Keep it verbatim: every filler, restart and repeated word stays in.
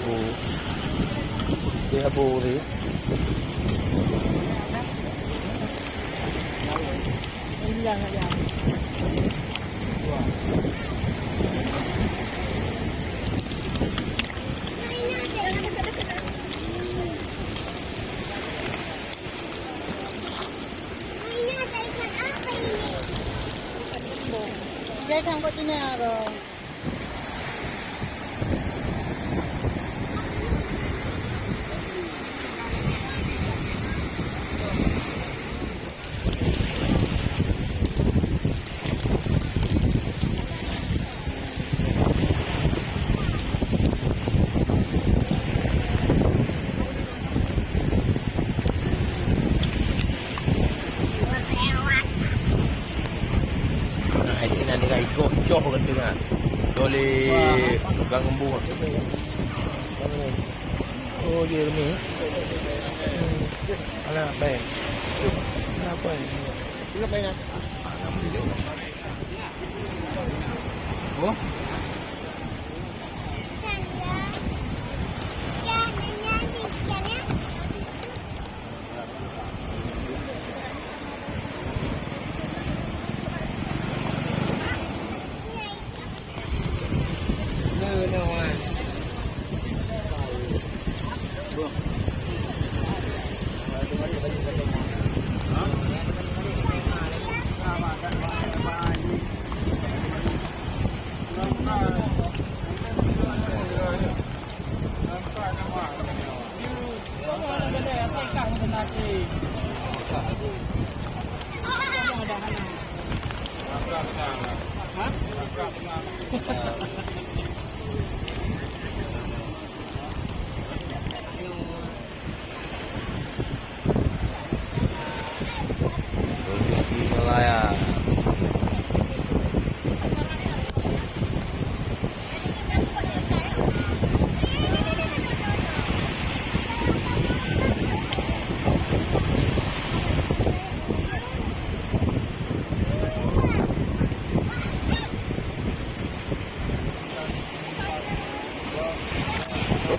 Di Abu Uri. Dia kan kot sini, Abang. Nah, itu nanti kan ikut coh kata kan. Boleh pegang embun. Oh, dia ni. Alah, baik. Alah, baik. Oh.